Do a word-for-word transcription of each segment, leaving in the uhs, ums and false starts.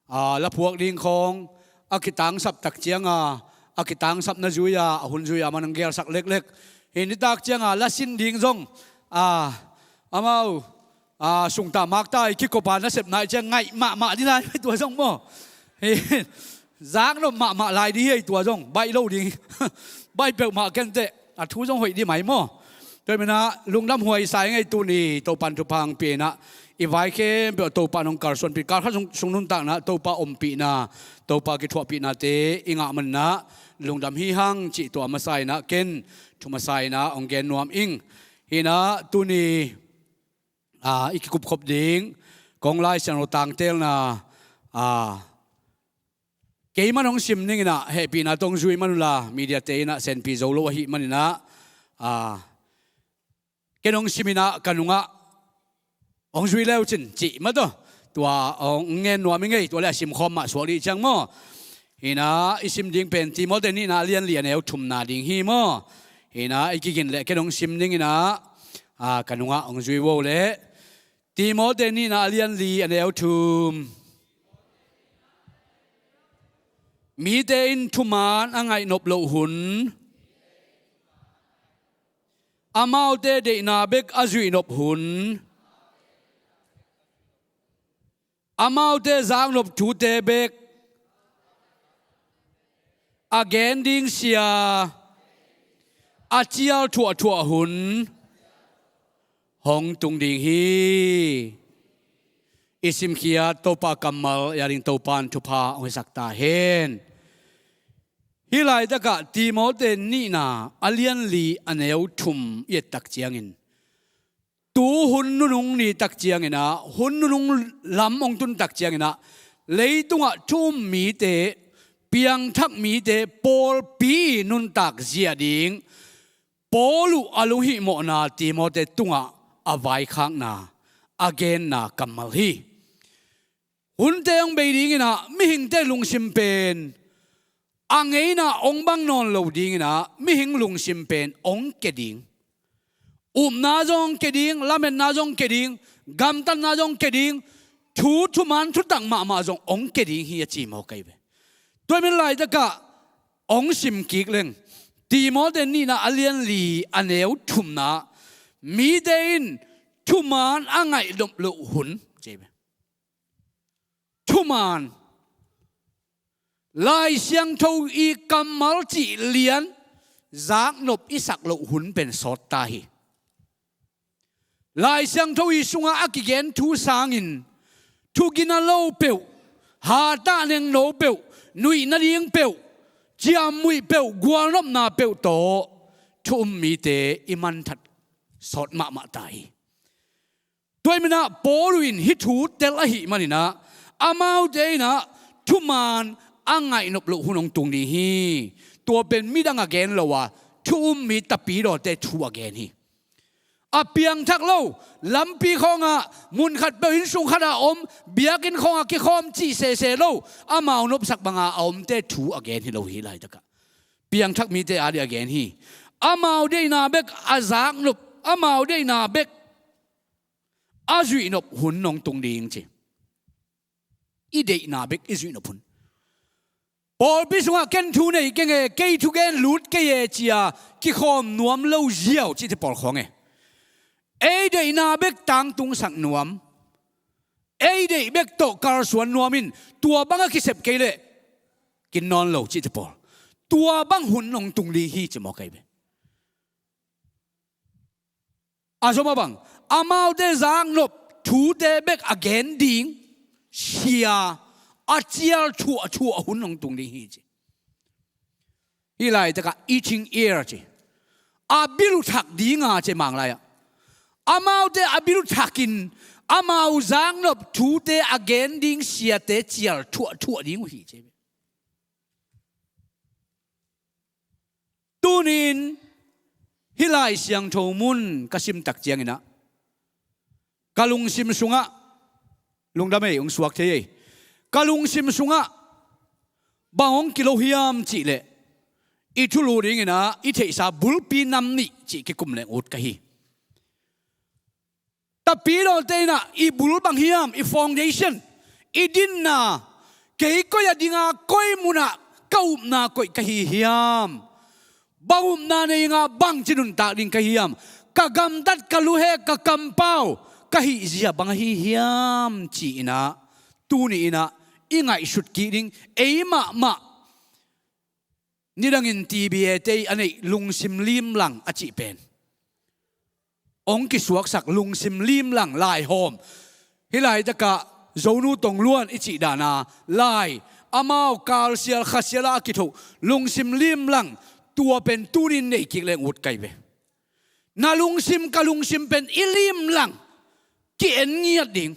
a, la phuak ding khawng a kitangsap tak cianga, a kitangsapna zui-a, a hun zui-a man hong gelsak leklek. Hih nitak cianga la sin ding zong, a, amau, a, sungta makta i kikopa nasepna i ciang ngaih mahmah ding lai tua zong maw. Hih zaknop mahmah lai ding hi ei tua zong, baih lo ding. Baih peuhmah kenteh a thu zong hoih dih mai maw. Tua hi maninah lungdam huai sa ing ei. Tuni Topan thupha hong pia inah i vai khempeuh Topan hong kalsuanpih, kalkhat sung, sung nuntakna Topa ompihna, Topa kithuahpihnate i ngah maninah lungdam hi hang cih tua masa inah ken thu masa inah hong gen nuam ing. Hinah tuni, a, i kikupkhop ding kong Lai Siangtho tangtelna, a, keiman hong sim ninginah hehpihna tawh hong zui man unla, mediate inah senpi zo lo ahih maninah, a, ken hong sim inah ka nungah hong zui leu cin cih mah tawh tua hong ngen nuam ing ei. Tua le a simkhawm mah suak dih ciang maw. Hinah i sim ding pen Timoti nihna a lian li a neu thumna ding hi maw. Hinah i kigin leh ken hong sim ninginah, a, ka nungah hong zui vo leh. Timoti nihna a lian li a neu thum. Mite in thuman a ngaihnop loh hun, amaute deihna bek a zuihnop hun, amaute zaknop thute bek a gen ding sia a cial thuahthuah hun hong tung ding hi. I simkhiat Topa kammal i a ding Topan thupha hong hisak ta hen. Hih laitakah Timoti nihna a lian li a neu thum i et tak ciangin, tu hun nunung ni tak cianginah, hun nunung lam hong tun tak cianginah, leitungah thu um mite, piangthak mite, pawlpi nuntak zia ding Paul uh a lunghihmawhna Timoti tungah a vaikhakna, a genna kammal hi. Hunte hong bei dinginah mihingte lungsim pen a ngeina hong bang nawn lo dinginah mihing lungsim pen hong ke ding. Upna zong hong ke ding, lametna zong hong ke ding, gamtatna zong hong ke ding, thu thuman thutak mahmah zong hong ke ding hi a ci mawk ahi ve. Tua hi manin laitakah hong simkik leng, Timoti nihna a lian li a neu thumna, mite in thuman a ngaihnop loh hun ci ahi ve. Thuman. Lai Siangtho i kammal cih lian zaknop i sak loh hun pen sawt ta hi. Lai Siangtho i sungah a kigen thu sangin thugina lo peuh, hatah nengno peuh, nuih nading peuh, ciamnuih peuh, gualnopna peuh tawh thu um mite i manthat sawt mahmah ta hi. Tua hi maninah Paul in hih thu tel ahih maninah amaute inah thuman a ngaihnop loh hun hong tung ding hi. Tua pen midang a gen lo a, thu um mi tapidawte thu a gen hi. A piangthak lo, lampi khawngah, munkhat peuh innsung khatah om, biakinn khawngah kikhawm cih sehseh lo, amau nopsak banga a omte thu a gen hi lo hi laitakah. Piangthak mite a dih a gen hi. Amau deihna bek a zaknop, amau deihna bek a zuihnop hun hong tung ding ci. I deihna bek i zuihnop hun. Pawlpi sungah ken thu nei keng e, kei thugen lut kei e cia kikhawm nuam lo ziau cihte pawl khawng e. Ei deihna bek tangtungsak nuam, ei deih bek tawh kalsuan nuam in tua bang a kisep kei leh kin nawn lo cihte pawl. Tua bang hun hong tung ding hi ci mawk ahi ve. A zom a bang, amaute zaknop thute bek a gen ding sia a cial thuahthuah hun hong tung ding hi ci. Hih laitakah itching ear ci. A bil uh thak dinga ci Mang lai-ah. Amaute a bil uh thakin amau zaknop thute a gen ding siate cial thuahthuah ding uh hi ci. Tunin hih Lai Siangtho mun ka simtak cianginah ka lungsim sungah, lungdam ei, hong suak thei ei. Ka lungsim sungah bang hong kilo hiam cihleh i thulu dinginah i theihsa bulpi nam nih cih kikum leng ut ka hi. Tapidawte inah i bul bang hiam, i foundation, i dinna, Kei koi a dinga koi munah ka upna koih ka hi hiam? Bang upna nei nga bangci nuntak ding ka hi hiam? Ka gamtat, ka luhek, ka kampau, ka hihzia bang ahi hiam ci-inah tuni inah i ngaihsut kik ding. Ei mahmah nidangin T B A te a neih lungsim limlang a cih pen hong kisuaksak, lungsim limlang laihawm. Hih laitakah Zonu Tongluan i cih dana lai, amau kalsial khasiala a kithoh lungsim limlang, tua pen tunin neih kik leng ut kai ve. Na lungsim, ka lungsim pen i limlang, ki-en ngiat ding.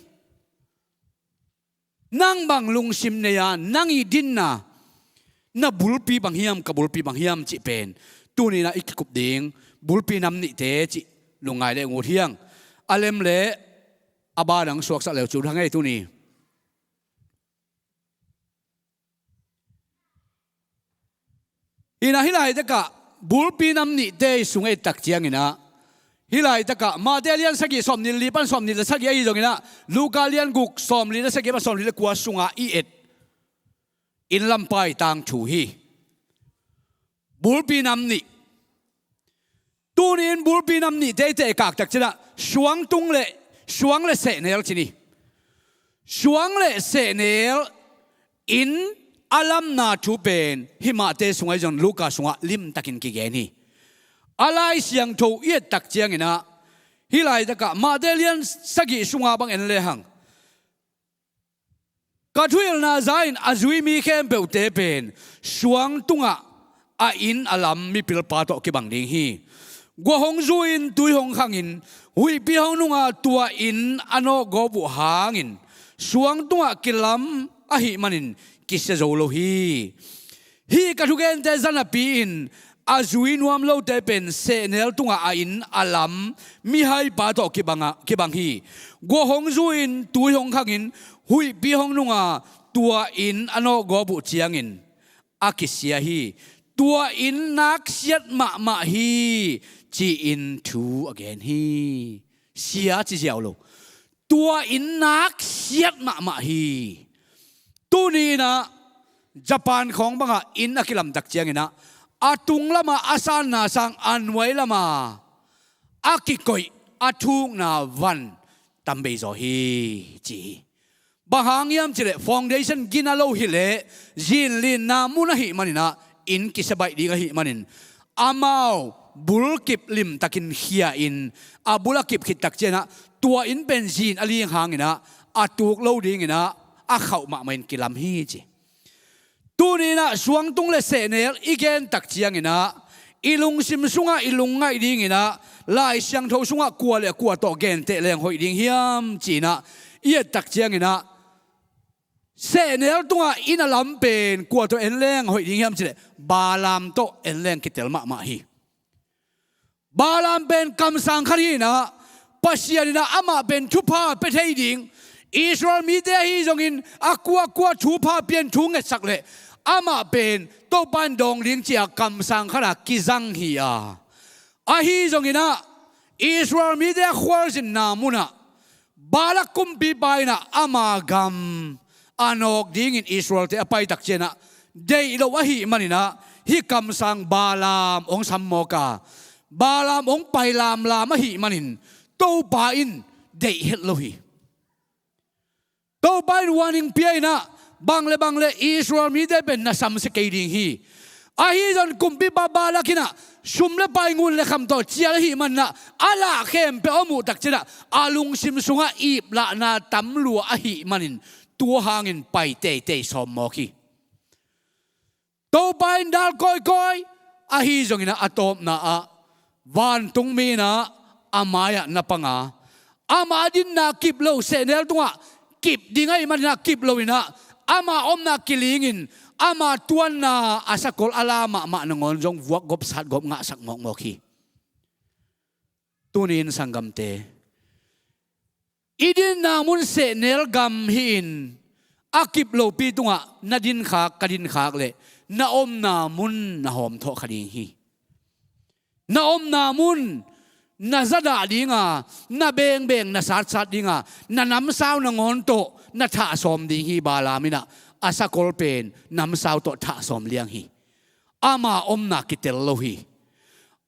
Nang bang lungsim nei a, nang i dinna, na bulpi bang hiam, ka bulpi bang hiam cih pen tuni inah i kikup ding bulpi nam nihte cih lungngai le ngut hiang. A lem le a ba dang suaksak leu cu hang ei tuni. Inah hih laitakah bulpi nam nihte i sung et tak cianginah, hih laitakah Mate lian sagih sawmnih le li pan sawmnih le sagih ahi zonginah, Luka lian guk sawmli le sagih pan sawmli le kua sunga i et inn lam pai tangthu hi. Bulpi nam nih. Tuni in bulpi nam nihte i tehkak tak cianah suangtung le, suang le sehnel ci ni. Suang le sehnel in a lamna thu pen hih Mate sungah i zong Luka sungah limtakin kigen hi. A Lai Siangtho i et tak cianginah, hih laitakah Mate lian sagih sunga bang en lehang, ka thuhilhna za-in a zui mi khempeuhte pen suangtungah a inn a lam mipilpa tawh kibang ding hi. Gua hong zu-in, tui hong khangin, huihpi hong nunga tua inn a nawkgawp uh hangin suangtungah kilam ahih manin kisia zo lo hi. Hih ka thugente za napi-in a zui nuam lote pen sehnel tungah a inn a lam mihaipa tawh kibang a, kibang hi. Gua hong zu-in, tui hong khangin, huihpi hong nunga tua inn a nawkgawp uh ciangin a kisia hi. Tua inn naksiat mahmah hi, ci-in thu a gen hi. Sia ci ziau lo. Tua inn naksiat mahmah hi. Tuni inah Japan khawng bangah inn a kilamtak cianginah a tung lama a sanna sang a nuai lama a kikoih a thukna van tambei zaw hi ci hi. Bang hang hiam cileh foundation gina lo hileh zinlinna mun ahih maninah inn kisia baih ding ahih manin amau bulkip limtakin khia-in a bul a kip khittak cianah tua inn pen zin a ling hanginah a tuk lo dinginah a khauh mahmah in kilam hi ci. Tuni inah suangtung le sehnel i gentak cianginah i lungsim sungah i lungngaih dinginah Lai Siangtho sungah kua le kua tawh genteh leng hoih ding hiam ci-inah i ettak cianginah sehnel tungah inn a lam pen kua tawh en leng hoih ding hiam cileh Balaam tawh en leng kitel mahmah hi. Balaam pen kamsang khat hinah Pasian inah amah pen thupha pia thei ding, Israel mite ahi zongin a kuakua thupha pian thu ngetsak leh amah pen Topa in dawng ding cia kamsang khatah kizang hi a, ahi zonginah Israel mite a khualzinna munah Balak kumpipa inah ama gam a nawk dingin Israelte a paitak cianah deih lo ahih maninah hih kamsang Balaam hong sam mawk a, Balaam hong pai lamlam ahih manin Topa in deih het lo hi. Topa in warning pia inah bang le bang le Israel mite pen na samsia kei ding hi. Ahi zong kumpipa Balak inah sum le pai ngun le kham tawh cial ahih maninah a lah khempeuh a muhtak cianah a lungsim sungah iplahna tam lua ahih manin tua hangin pai teitei sawm mawk hi. Topa in dal kawikawi ahi zonginah a tawpna ah vantungmi inah a mai-ah na panga ama dinna kip lo sehnel tungah kip ding ahih maninah kip loinah ama omna kilingin ama tuanna a sakol a la mahmah nangawn zong vuak gop sat gop ngahsak mawkmawk hi. Tuni in sanggamte, i dinna mun sehnel gam hi-in a kip lopi tungah na dinkhak ka dinkhak leh na omna mun na hawmthawh kha ding hi. Na omna mun na zadah dinga, na bengbeng na satsat dinga, na namsau nangawn tawh na thahsawm ding hi. Balaam in ah a sakol pen namsau tawh thahsawm liang hi. Ama omna kitel lo hi.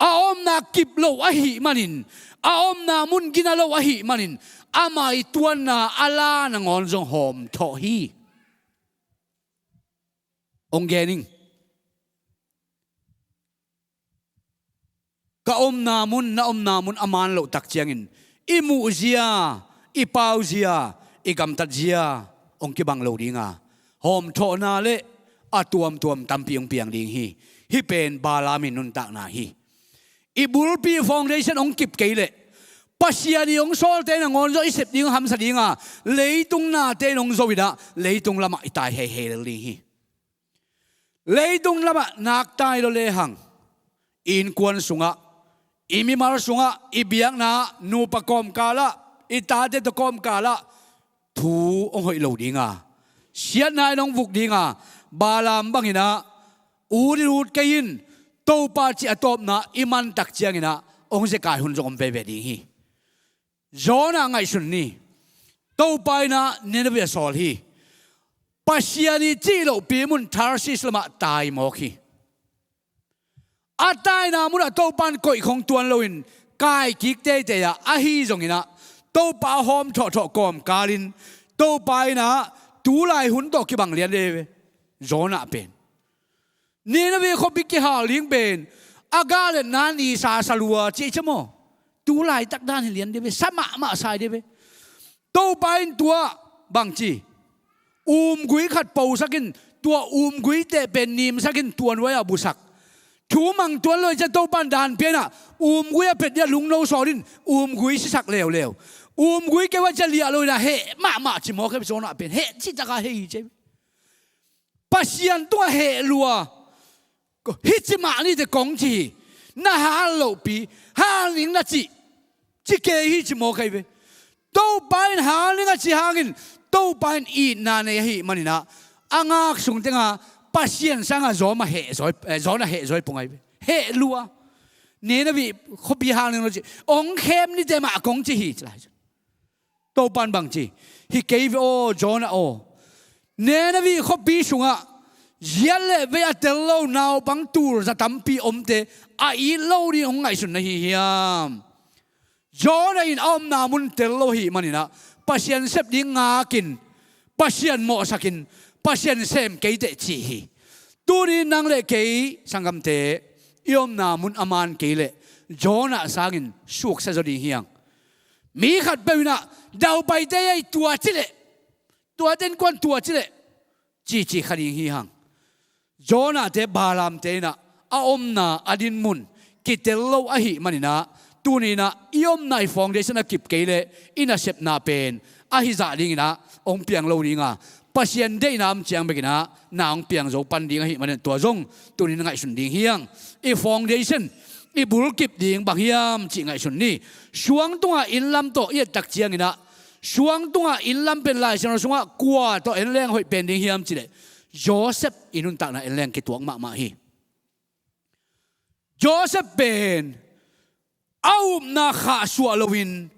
A omna kip lo ahih manin, a omna mun gina lo ahih manin, ama i tuanna a la nangawn zong hawmthawh hi. Ong gen ing. Ka omna mun, na omna mun a man loh tak ciangin i muhzia, i pauzia, i gamtatzia hong kibang lo dinga, hawmthawhna le a tuamtuam tampi hong piang ding hi. Hih pen Balaam i nuntakna hi. I bulpi foundation hong kip kei leh Pasian i hong sawlte nangawn zong i sep ding hamsa dinga, leitung nate in hong zo in ah leitung lamah i tai heihei lel ding hi. Leitung lamah nak tai lo lehang, i innkuan sungah, i mimal sungah, i biakna ah, nupa kawmkalah, i tate tawh kawmkalah thu hong hoih lo dinga, siatna in hong vuk dinga, Balaam bangin ah ut in ut kei in, Topa cih a tawpna i man tak ciangin ah hong zekai hun zong om veve ding hi. Jonah ngaihsun ni. Topa in ah Nineveh a sawl hi. Pasian i cih lohpi mun Tarshish lamah tai mawk hi. A taina munah Topa in koih khong tuan loin kai kik teitei ah, ahi zongin ah Topa a hawm thawhthawh kawmkalin Topa in ah tulai hun tawh kibang lian dei ve. Jonah pen Nineveh khuapi kihal ding pen a gah le nan i sa sa lua cih ci maw? Tu laitak dan hi lian dei ve, sa mahmah sa hi dei ve. Topa in tua bangci, umgui khat posak in, tua umgui teh pen nimsak in, tua nuai-ah busak. Thu mang tuan lo hi ciah Topa in dan pia in ah, umgui a pet dia lungno sawl in, umgui sisak leuleu. Umgui kei ua ciah liah lo in ah heh mahmah ci mawk hi ve. Jonah pen heh citak a heh hi ci. Pasian tungah heh lua. Hih ci mah ni teh kong ci hi. Na hal lohpi, hal ning na cih, ci kei hi ci mawk hi ve. Topa in hal ning a cih hangin Topa in itna nei ahih manin ah a ngak sung tengah Pasian sangah Jonah heh zawi, eh, Jonah heh zawi pong hi ve. Heh lua. Nineveh khuapi hal ning lo ci, ong khem ni teh mah kong ci hi ci lai. Topa in bangci, hi kei ve aw Jonah aw. Nineveh khuapi sungah ziat le vei a tel lo naupang tul za tampi omte a it lo ding hong ngaihsun na hi hiam? Jonah in a omna mun tel lo ahih manin ah Pasian sep ding ngakin, Pasian mawhsakin, Pasian sem kei teh ci hi. Tuni nang le kei sanggamte, i omna mun a man kei leh Jonah sangin suaksia zaw ding hi hang. Mi khatpeuh in ah daupaite ei tua ci leh, tuate innkuan tua ci leh, cici kha ding hi hang. Jonahte, Balaamte in ah a omna a dinmun kitel lo ahih manin ah tuni in ah i omna i foundation a kip kei leh i nasepna pen ahi zah dingin ah hong piang lo dinga, Pasian deihna om ciang bekin ah na hong piang zo pan ding ahih manin tua zong tuni in ngaihsun ding hi hang. I foundation, i bulkip ding bang hiam cih ngaihsun ni. Suang tungah inn lam tawh i et tak ciangin ah, suang tungah inn lam pen Lai Siangtho sungah kua tawh en leng hoih pen ding hiam cih leh Joseph i nuntakna en leng kituak mahmah hi. Joseph pen a upna khahsuah loin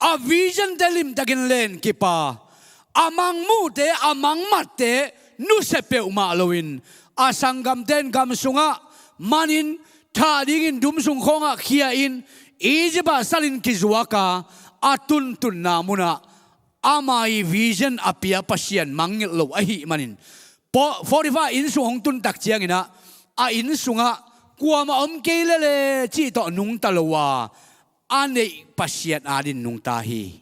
a vision-te limtakin len kipa, a mangmuhte, a mangmatte nusia peuhmah loin a sanggamte in gam sungah manin thah dingin dum sung khawngah khia in Egypt ah salin kizuak a, a tuntunna munah ama i vision a pia Pasian mangngilh lo ahih manin, Potiphar inn sung hong tun tak ciangin ah a inn sungah kuamah om kei lele cih tawh nungta lo a, a neih Pasian adin nungta hi.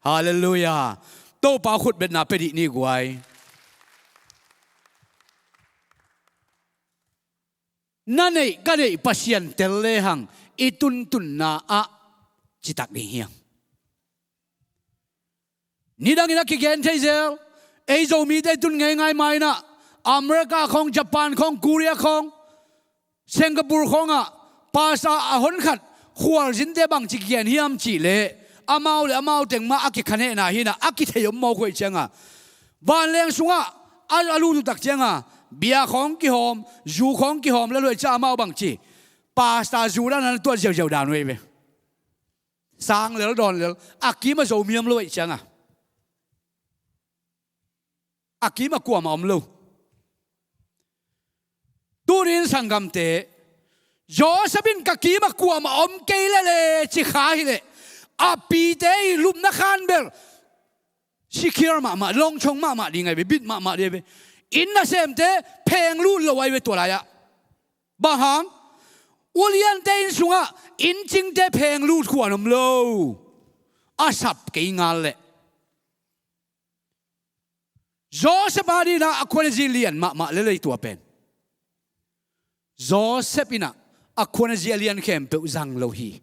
Halleluiah. Topa khutbetna pia dih ni guai. Na neih ka neih Pasian tel lehang i tuntunna ah citak ding hi hang. Nidangin a kigen thei zel, ei Zomite tun ngeingai ma in ah America khawng, Japan khawng, Korea khawng, Singapore khawngah pastor a honkhat khualzinte bangci kigen hiam cih leh amau le amau teng mah a kikhanehna hi in ah a kithei om mawk uh ei cianga vanleng sungah a, a lut uh tak cianga bia khawng kihawm, zu khawng kihawm la luai ciah amau bangci pastor zu dan a na tuat ziauziau dan uh ei ve. sang lel dawn lel, a kim a zo miam lo ahih cianga, a kim a kuamah om lo. Tunin sanggamte, Joseph in ka kim a kuamah om kei lele ci kha hileh, a pite i lupna khan bel sikhiar mahmah, longchong mahmah ding ahi ve, bit mahmah ding ahi ve. Inn nasemte phenglut lo ahi ve tua lai-ah. Bang hang? Uliante inn sungah inncingte phenglut khuan om lo. A sap kei ngal leh. Joseph a dinah a khuanazi lian mahmah lelei tua pen. Joseph innah a khuanazi a lian khempeuh zang lo hi.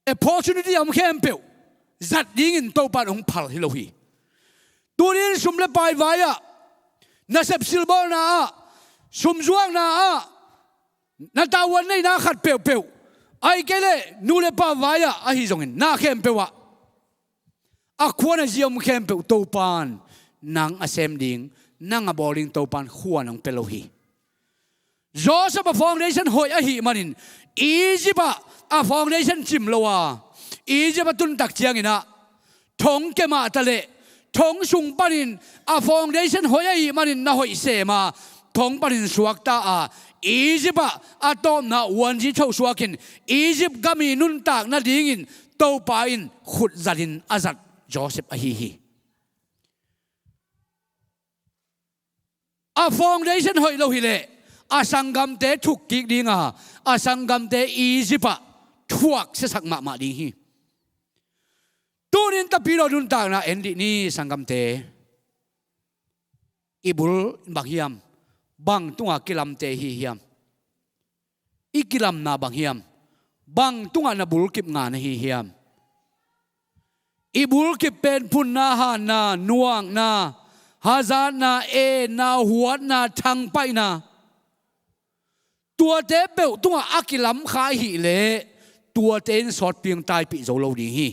Opportunity a om khempeuh zat dingin Topa in hong phal hi lo hi. Tunin sum le pai vai-ah, nasep silbawlna ah, sumzuakna ah, na tavuan neihna khat peuhpeuh, ahih kei leh nu le pa vai-ah ahi zongin na khempeuh ah, a khuanazi om khempeuh Topa in nang a sem ding, nang a bawl ding Topa in khuan hong pia lo hi. Joseph a foundation hoih ahih manin Egypt ah a foundation cim lo a, Egypt a tun tak cianginah thong kemah ta leh thong sung panin a foundation hoih ahih manin na hoih sem a, thong panin suakta a, Egypt ah a tawpna uanzi tho suakin Egypt gam i nuntak nadingin Topa in khut zatin a zat Joseph ahi hi. A foundation hoih lo hileh a sanggamte thukkik dinga, a sanggamte Egypt ah thuak siasak mahmah ding hi. Tunin tapidaw nuntakna en dih ni sanggamte. I bul bang hiam? Bang tunga kilamte hi hiam? I kilamna bang hiam? Bang tungah na bulkip nga na hi hiam? I bulkip pen phunna, hanna, nuakna, hazatna, enna, huatna, thangpaihna, tuate peuh tungah a kilamkha ahih leh tuate in sawtpi taipih zo lo ding hi.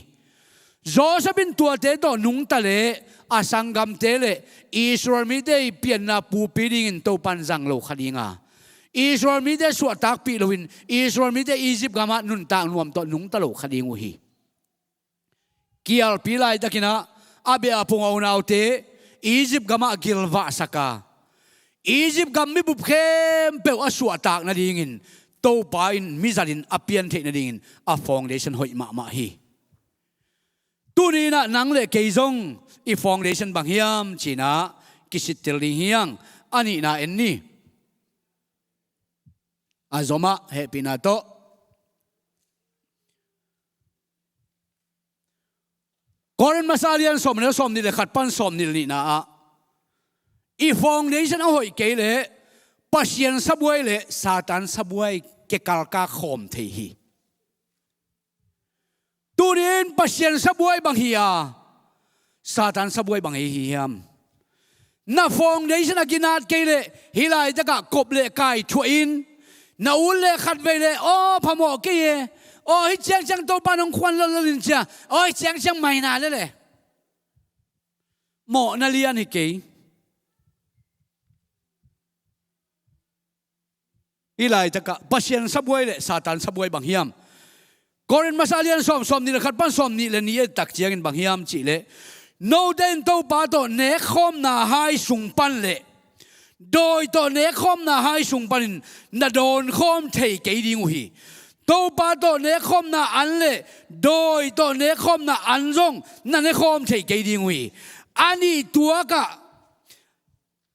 Joseph in tuate tawh nungta leh a sanggamte le Israel mite i pianna pupi dingin Topa in zang lo kha dinga, Israel mite suahtakpih loin Israel mite Egypt gamah nuntak nuam tawh nungta lo kha ding uh hi. Kialpi laitakinah a beh a pung a unaute Egypt gamah gilvahsak a, Egypt gam mibup khempeuh a suahtak nadingin Topa in mi zatin a piantheih nadingin a foundation hoih mahmah hi. Tuninah nang le kei zong i foundation bang hiam cinah kisittel ding hiang. A nihna en ni. A zomah hehpihna tawh Korin masa lian sawm le sawm nih le khat pan sawm nih le nihna ah i foundation a hoih kei leh Pasian sabuai le Satan sabuai kekalka khawm thei hi. Tunin Pasian sabuai bang hi a, Satan sabuai bang hi hiam? Na foundation a kinat kei leh hih laitakah kop le kai thuah in, na ut le khatvei le aw phamawh kei e, aw hih ciangciang Topa nong khuan lolol in cia, aw hih ciangciang maina lele. Mawhna lian hi kei. Hih laitakah Pasian sabuai le Satan sabuai bang hiam? Korin masa lian sawm, sawm nih le khat pan sawm nih le nih a tak ciangin bang hiam cihleh, note in Topa tawh nekkhawmna hai sung pan le dawi tawh nekkhawmna hai sung panin na dawnkhawm thei kei ding uh hi. Topa tawh nekkhawmna an le dawi tawh nekkhawmna an zong na nekhawm thei kei ding uh hi. A nih tuakah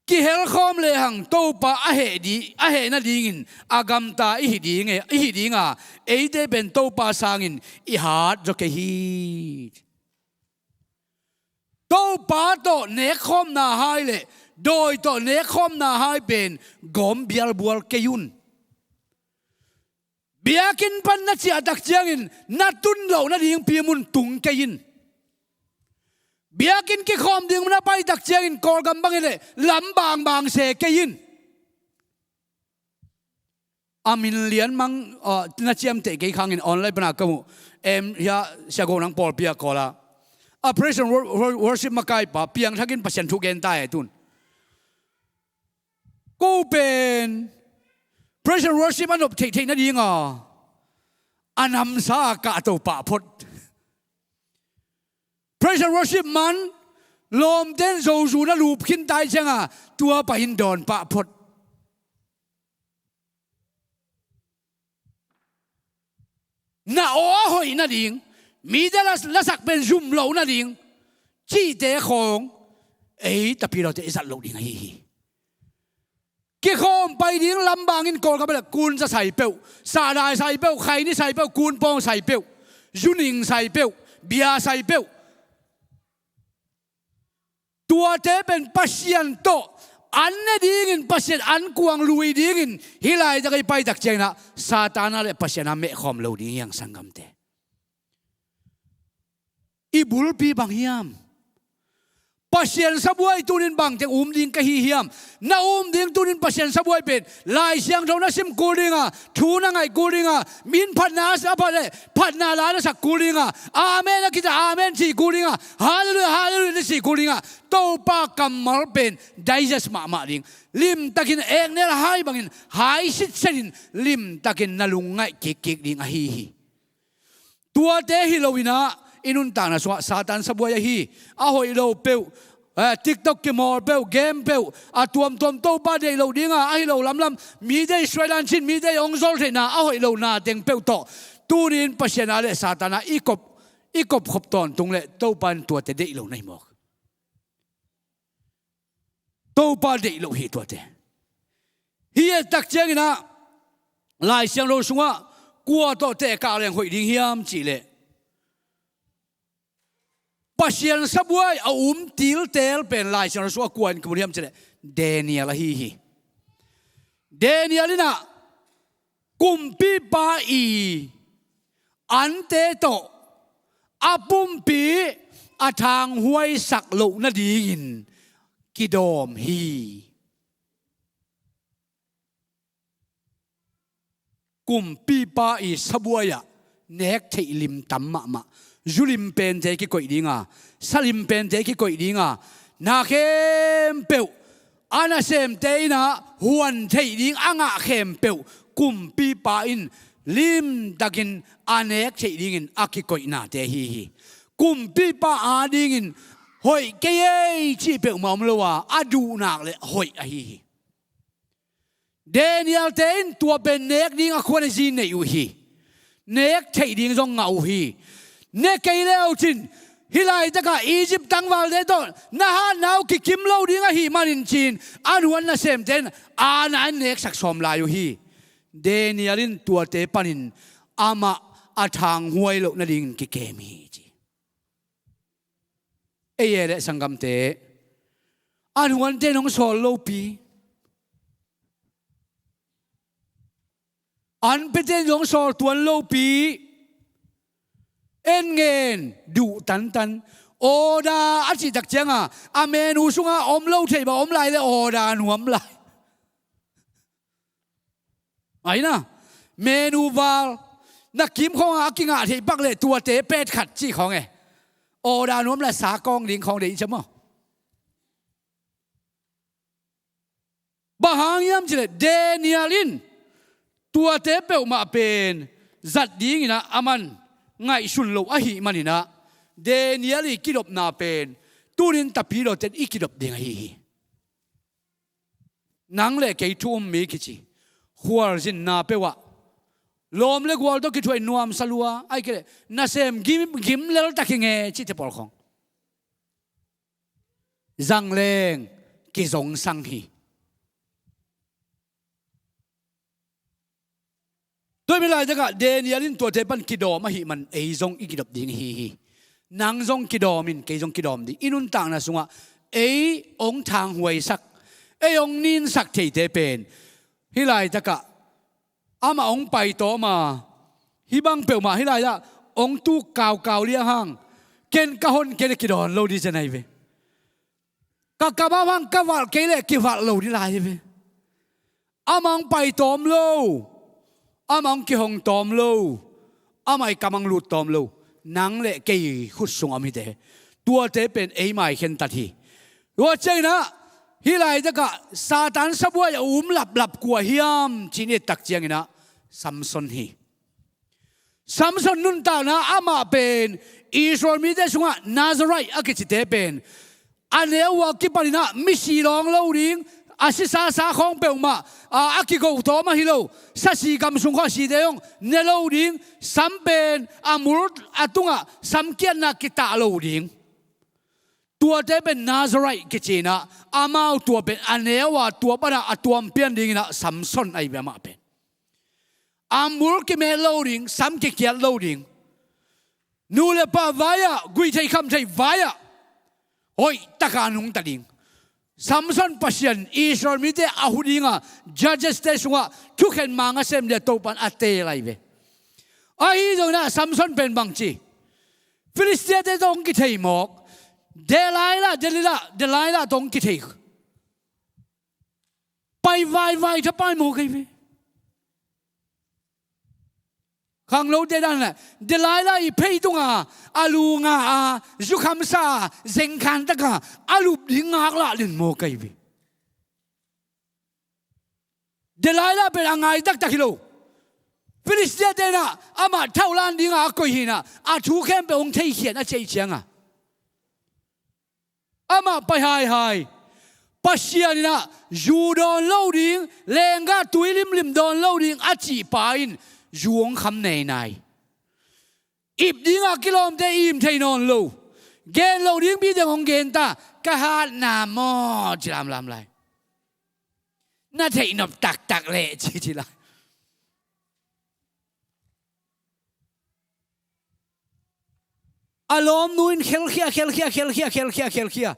kihelkhawm lehang Topa a heh di, a heh nadingin a gamta i hi ding e, i hi dinga, eite pen Topa sangin i hat zaw kei hi. Topa tawh nekkhawmna hai le dawi tawh nekkhawmna hai pen gawm bialbual kei un. Biakinn pan na ciahtak ciangin na tun loh nading pimun tung kei in. Biakinn kikhawm ding na paitak ciangin Kawlgam bangin le lam bangbang se kei in. A min lianmang, ah, na ciamteh kei khangin online pana ka muh. Em, hia, Sia Go nang pawlpi a kawl a, a praise and wor-, wor-, worship makaipa piangthakin Pasian thu gen ta e tun. Ko pen Praise and worship a nop theihtheih nadinga a namsa a kahto pah phot. Praise and worship man lawmten zozun a lup khinta i cianga tua pahin dawn pah phot. Na aw a hoih nading, mite la, lasak pen zum loh nading cihte khawng ei tapidawte i zat loh ding ahi hi. Kikhawm pai ding lambangin Kawlgam le kun za sai peuh, sahdai sai peuh, khaini sai peuh, kun pawng sai peuh, zuning sai peuh, bia sai peuh. Tuate pen Pasian tawh an ne dingin, Pasian an kuang lui dingin hih laitak i paitak cianginah Satan a le Pasian a mehkhawm lo ding hiang sanggamte. I bulpi bang hiam? Pasian sabuai tunin bangteng um ding ka hi hiam? Na um ding tunin Pasian sabuai pen Lai Siangtho na sim kul dinga, thu na ngaih kul dinga, min phatna a phat le phatna la na sak kul dinga, amen a kita amen ci kul dinga, halleluia, halleluia na ci kul dinga, Topa kammal pen digest mahmah ding, limtakin eknel hai bangin hai sitsenin limtakin na lungngaih kikkik ding ahi hi. Tuate hi loinah i nuntakna sungah Satan sabuai ahi, a hoih lo peuh, eh, TikTok kimawl peuh, game peuh, a tuamtuam Topa deih loh dinga ahi lo lamlam, mite i suailan cin, mite i ong zol theihna a hoih lo na teng peuh tawh tunin Pasian a le Satan a i kop, i kopkhop tawntung le Topa in tuate deih lo na hi mawk. Topa deih loh hi tuate. Hih ettak cianginah Lai Siangtho sungah kua tawh tehkak leng hoih ding hiam cihleh Pasian sabuai a um tiltel pen Lai Siangtho sungah kua in kimu hiam cihleh Daniel ahi hi. Daniel inah kumpipa i ante tawh a pumpi a thanghuaisak loh nadingin kidawm hi. Kumpipa i sabuai-ah nek theih lim tam mahmah. Zulim pente kikoih dinga, salim pente kikoih dinga, na khempeuh a nasemte inah huan theih ding a ngah khempeuh kumpipa in limtakin a nek theih dingin a kikoihnate hi hi. Kumpipa adingin hoih kei ei cih peuhmah om lo a, a duhnak le hoih ahi hi. Daniel-te in tua pen nek ding a khuan a zi neih uh hi. Nek theih ding zong ngah uh hi. Ne kei le uh cin, hih laitakah Egypt tangvalte tawh na hatna uh kikim lo ding ahih manin cin, a nuan nasemte in aana in neksak sawm lai uh hi. Daniel in tuate panin amah a thanghuai loh nadingin kikem hi ci. Ei e le sanggamte, a nuante nong sawl lopi, an pete nong sawl tuan lopi, en ngen duh tantan. Order a cihtak cianga a menu sunga om lo thei bang om lai le order nuam lai. Aina, menu val na kim khawngah a kingah theih pak leh tuate pet khat cih khawng e. Order nuam la sa kawng ding khawng deih i cam aw. Bang hang hiam cileh Daniel in tuate peuhmah pen zat dinginah a man ngaihsun lo ahih maninah Daniel i kidopna pen tunin tapidawten i kidop ding ahi hi. Nang le kei thu um mi kici khualzinna peuhah lawm le gual tawh kithuah in nuamsa lua, ahih kei leh nasem gim, gim leltak hi nge cihte pawl khawng zang leng kizongsang hi. Tua mi laitakah Daniel in tuate pan kidawm ahih man ei zong i kidop ding hi hi. Nang zong kidawm in, kei zong kidawm ding. I nuntakna sungah ei hong thanghuaisak, ei hong ninsak theite pen hih laitakah amah hong paitawm a, hih bang peuhmah hih laitakah hong tuk kaukau liang hang, ken ka hon kei le kidawn lo dih zen ahi ve. Ka kamah hang ka valh kei le kivalh lo dih lai hi ve. Amah hong paitawm lo, amah hong kihong tawm lo, amah i kamah hong lut tawm lo. Nang le kei khut sungah om hite. Tuate pen ei mai khentat hi. Tua cianginah Hih laitakah Satan sabuai a um laplap kua hiam ci-in i et tak cianginah Samson hi. Samson nuntakna, amah pen Israel mite sungah Nazarite a kicite pen a neu uh a kipaninah misi lawng lo ding, a sisasa khawng peuhmah a, a kigo tawm ahi lo, sasi gam sung khawng a site zong ne lo ding, sam pen a mul a tungah samkiatna kitah lo ding. Tuate pen Nazarite kici-inah amau tua pen a neu a tua panah a tuam pian dinginah Samson ahi ve amah pen. A mul kimet lo ding, sam kikiat lo ding. Nu le pa vai-ah, guihtheih khamtheih vai-ah hoihtaka nungta ding. Samson Pasian Israel mite a hu dinga Judges-te sungah thukhen manga sem dia Topan a teel ahi ve. Ahi zonginah Samson pen bangci, Filistia-te tawh hong kithei mawk, Delilah, Delilah, Delilah tawh hong kithei. Pai vaivai thapai mawk ahi ve. Khanglote dan le Delilah i phei tunga a lu nga a, zukhamsa a, zengkhan taka a lup ding ngaklah len mawk ahi ve. Delilah pen a ngai taktak hi lo. Filistia-te inah amah thaulan dinga a koih hinah a thu khempeuh hong theikhian a ceih cianga amah pai haihai. Pasian inah zu dawn lo ding, lenggah tui limlim dawn lo ding a cih pa in zu hong kham neinai. Ip dinga kilawmte im thei nawn lo. Gen loh ding bite hong gen ta, ka hatna maw ci lamlam lai. Na theih nop taktak leh ci ci lai. A lawmnu in khelkhia, khelkhia, khelkhia, khelkhia, khelkhia.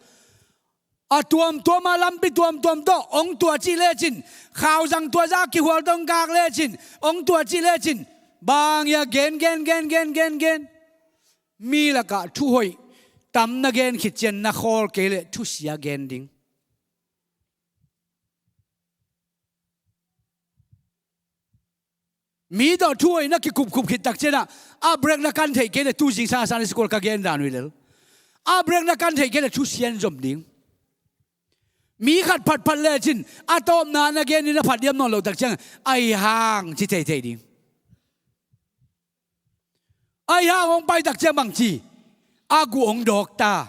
A tuamtuama lampi tuamtuam tawh hong tuah cih lecin, khauzang tuahzah kihual tawh hong gak lecin hong tuah cih lecin, banghia gen, gen, gen, gen, gen, gen. Mi lakah thuhoih tam na gen khit ciang na khawl kei leh thusia gen ding. Mi tawh thuhoih na kikupkhup khit tak ciangah a break na kan theih kei leh, tu zingsang a Sunday school ka gen dan uh hi lel, a break na kan theih kei leh thusia in zom ding. Mi khat phatphat lecin a tawpna na gen ding na phat diam nawn loh tak ciang, ahi hang ci theithei ding. Ahi hang hong pai tak ciang bangci, a guh hong dawk ta.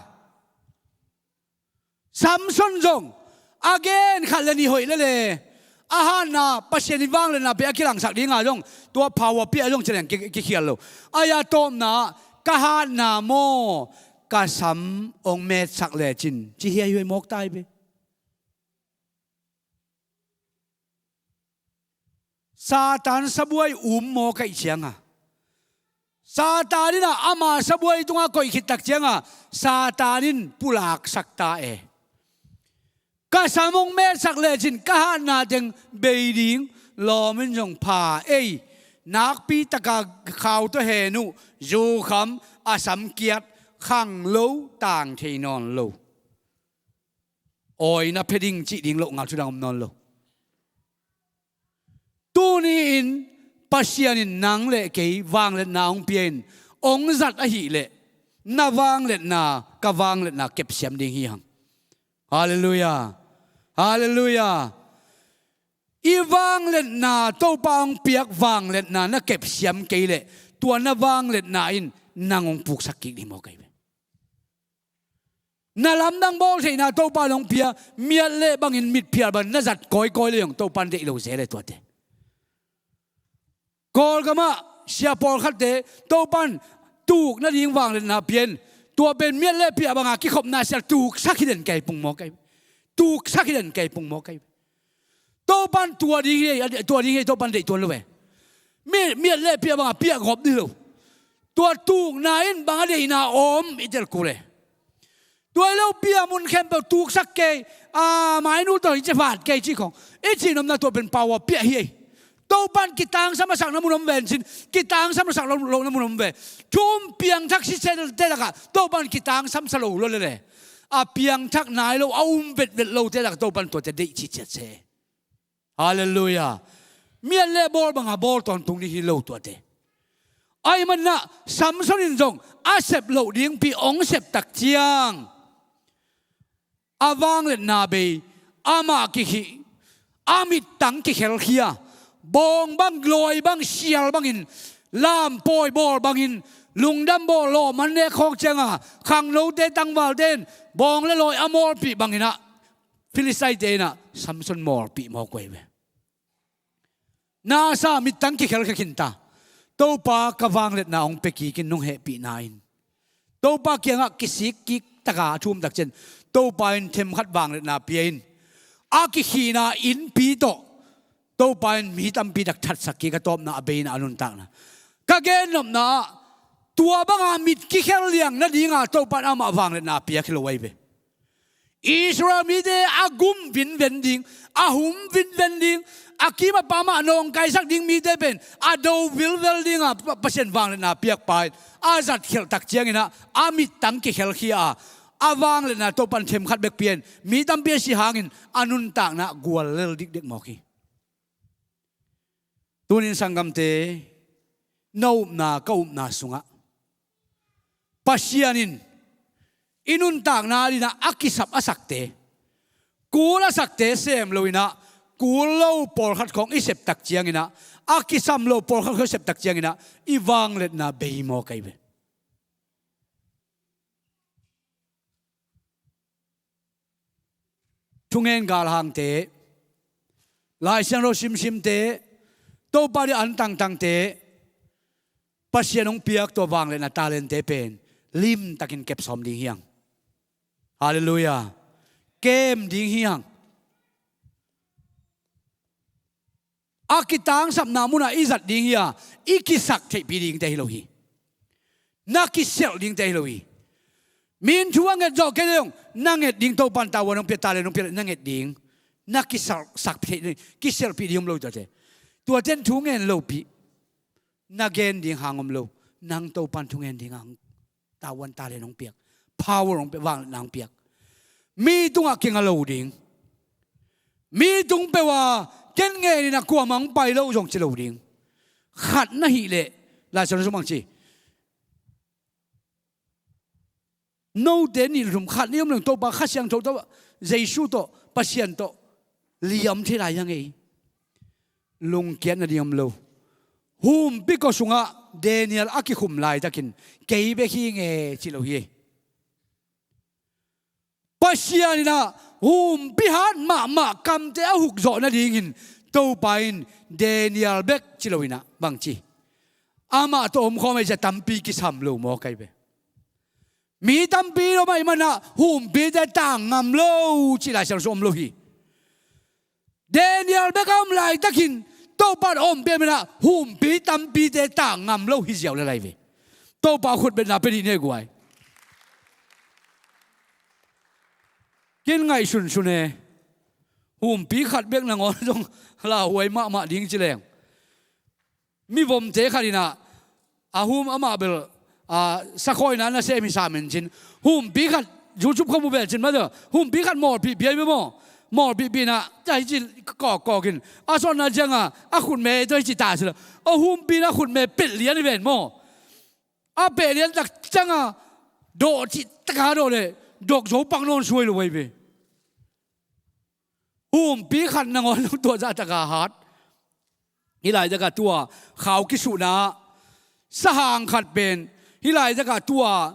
Samson zong a gen khat le nih hoih lele, a hatna, Pasian in vangliatna pia a kilangsak dinga zong tua power pia zong ci leng ki, kikhial lo. Ahi a tawpna, ka hatna maw, ka sam hong metsak lecin ci hiaihuai mawk ta hi ve. Satan sabuai um mawk ahih cianga, Satan inah ama sabuai tungah koih khit tak cianga Satan in pulaksak ta e. Ka sam hong metsak lecin ka hatna teng bei ding, lawm in zong pha ei. Nakpi taka khau tawh hen uh, zukham, a samkiat, khanglo, tang thei nawn lo. Awi na phe ding cih ding loh ngal thu dang om nawn lo. Tuni-in Pasian in nang le kei vangliatna hong pia in hong zat ahih leh, na vangliatna, ka vangliatna kepsiam ding hi hang. Halleluiah. Halleluiah. I vangliatna, Topa hong piak vangliatna na kepsiam kei leh, tua na vangliatna in nang hong puksak kik ding mawk ahi ve. Na lamdang bawl theihna Topa in hong pia, miat leh bangin, mitphial bangin na zat kawikawi leh zong Topa in deih lo zel e tuate. Kawlgamah sia pawlkhatte Topa in tuk nading vangliatna pia in, tua pen miat leh piah banga kikhopna sial tuksak hi den kei pung mawk ahi. Tuksak hi den kei pung mawk ahi. Topa in tua ding hi, tua ding hi, Topa in deih tuan lo ve. Mi, miat leh piah banga piah gawp dih lo. Tua tukna in banga deihna om i tel kul e. Tua hi lo, piah mun khempeuh tuksak kei, a, mainul tawh hi cia vat kei cih khawng i cih nopna, tua pen power piah hi ei. Topa in kitangsam a sak na mun om ve, en cin, kitangsam a sak lo, lo na mun om ve. Thu um piangthak sisete lakah Topa in kitangsam sa lo lo lele, a piangthak nai lo, a um vetvet lote lakah Topa in tuate deih cihciat se. Halleluiah. Miat leh bawl banga bawl tawntung ding hi lo tuate. Ahih manin ah Samson in zong a sep loh dingpi hong sep tak ciang, a vangliatna bei, Amah kikhih, a mittang kikhelkhia, bawng bang, lawi bang, sial bangin, lampawi bawl bangin, lungdam bawl, lawm an nek khawng cianga khangnote, tangvalte in bawng le lawi a mawlpih banginah Filistin-te inah Samson mawlpih mawk uh ahi ve. Nasa mittang kikhelkhia khin ta. Topa, ka vangliatna hong pia kikin nong hehpihna in. Topa kiangah kisik kik taka a thum takcian Topa in themkhat vangliatna pia in, a kikhihna innpi tawh Topa in mi tampi tak thatsak kik, a tawpna, a beina, a nuntakna. Ka gennopna ah tua banga mit kikhel liang nadinga Topa in amah vangliatna a piak hi lo ahi ve. Israel mite a gum vinven ding, a hum vinven ding, a kim a pam ah nawngkaisak ding mite pen a do vilvel dinga Pa-, Pasian vangliatna piakpa in a zatkhelh tak cianginah a mittang kikhelkhia a, a vangliatna Topa in themkhat bek pia in mi tampi a si hangin a nuntakna gual lel dikdek mawk hi. Tunin sanggamte, na upna, ka upna sungah Pasian in i nuntakna dinah a kisap a sakte, kul a sakte sem loinah, kul lo pawlkhat khawng i sep tak cianginah, a kisam lo pawlkhat khawng i sep tak cianginah i vangliatna bei mawk ahi ve. Thungen galhangte, Lai Siangtho simsimte, Topa ding an tangtangte, Pasian hong piak tua vangliatna talente pen limtakin kepsawm ding hi hang. Halleluiah. Kem ding hi hang. A kitangsapna munah i zat ding hi a, i kisak theihpih dingte hi lo hi. Na kiselh dingte hi lo hi. Min thu a nget zawh kei dong, na nget ding, Topan tavuan hong pia, talent hong pia, na nget ding. Na kisak, sak theih ding, kiselhpih ding om lo tuate. Tuate in thu ngen lopih. Na gen ding hang om lo. Nang Topan thu ngen ding hang, tavuan talent hong piak, power hong piak, vangliatna hong piak. Mi tungah kinga lo ding. Mi tung peuh a ken ngenin a kuamah hong pai lo zong ci lo ding. Khat na hih leh, Lai Siangtho sung bang ci, note nih le thum khat nih om leng Topa Kha Siangtho tawh, Jesu tawh, Pasian tawh liam thei lai hi hang ei. Lungkiat nading om lo. Humpikua sungah Daniel a kikhum laitakin kei bek hi nge ci lo hi. Pasian inah humpi hat mahmah kamte a hukzawh nadingin Topa in Daniel bek ci lo inah bang ci, amah tawh omkhawm ei cia tampi kisam lo mawk ahi ve. Mi tampi lo mah i manah humpite tang ngam lo ci Lai Siangtho sung om lo hi. Daniel bek a om laitakin Topa in a ompih a manah humpi tampite tang ngam lo hi ziau le lai ve. Topa khutbetna pia dih ni guai. Kin ngaihsunsun e. Humpi khat bek nangawn zong lauhuai mahmah ding ci leng. Mivomte khat inah a hum amah bel, a, sakhawina na sem hi sam in cin. Humpi khat, YouTube kha mu vel cin mah tawh. Humpi khat mawlpih pia hi maw. Mawlpih pih inah, cia hi ci kawkkawk in. A sawnna cianga, a khutme tua hi ci ta sila. A humpi inah khutme pelh lian hi ven maw. A pelh lian tak cianga, dawh cih taka dawh leh, dok zo pak nawn suai lo ahi ve. Humpi khat nangawn tua zah taka hat. Hih laitakah tua khau kisuhna sahang khat pen, hih laitakah tua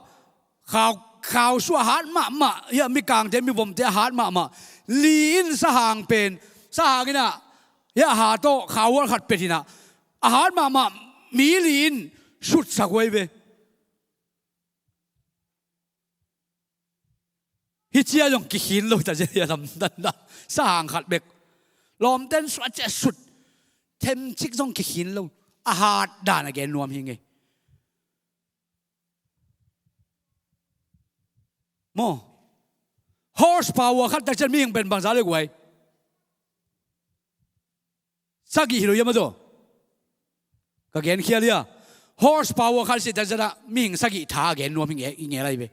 khau, khau suah a hat mahmah, hih a mikangte, mivomte a hat mahmah. Li in sahang pen, sahang inah, hih a hat tawh khau hual khat pet inah, a hat mahmah mi li in sutsak uh ahi ve. Hih cia zong kikhin lo ta cia, lamdang dan. Sahang khat bek. Lawmten suah cia sut. Themcik zong kikhin lo. A hat dan a gen nuam hi ngei. Maw. Horse power khat tak cian mihing pen bangza le guai. Sagih hi lo hiam a daw? Ka gen khial hia? Horse power khat si tak cianah mihing sagih tha a gen nuam hi nge, i nge lai ve.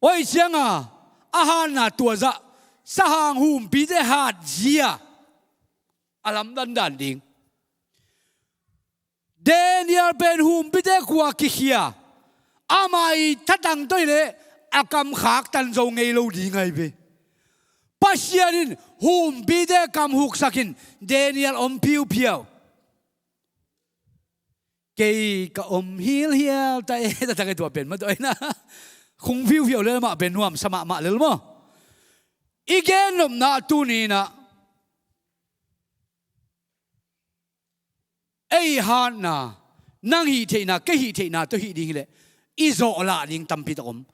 Oi cianga, a hatna tua zah, sahang humpite hat zia. A lamdang dan ding. Daniel pen humpite khua kikhia. Amah i thatang tawh hileh a kam khaktan zo ngei lo ding ahi ve. Pasian in humpite kam huksakin Daniel om phiuphiau. Kei ka om hilhial ta e, ta ta kei tua pen mah tua ina. Khung phiuphiau lel mah pen nuamsa mahmah lel maw? I gen nopna tuni inah ei hatna, nang hih theihna, kei hih theihna tawh hih ding hileh i zawhlah ding tampi tak om.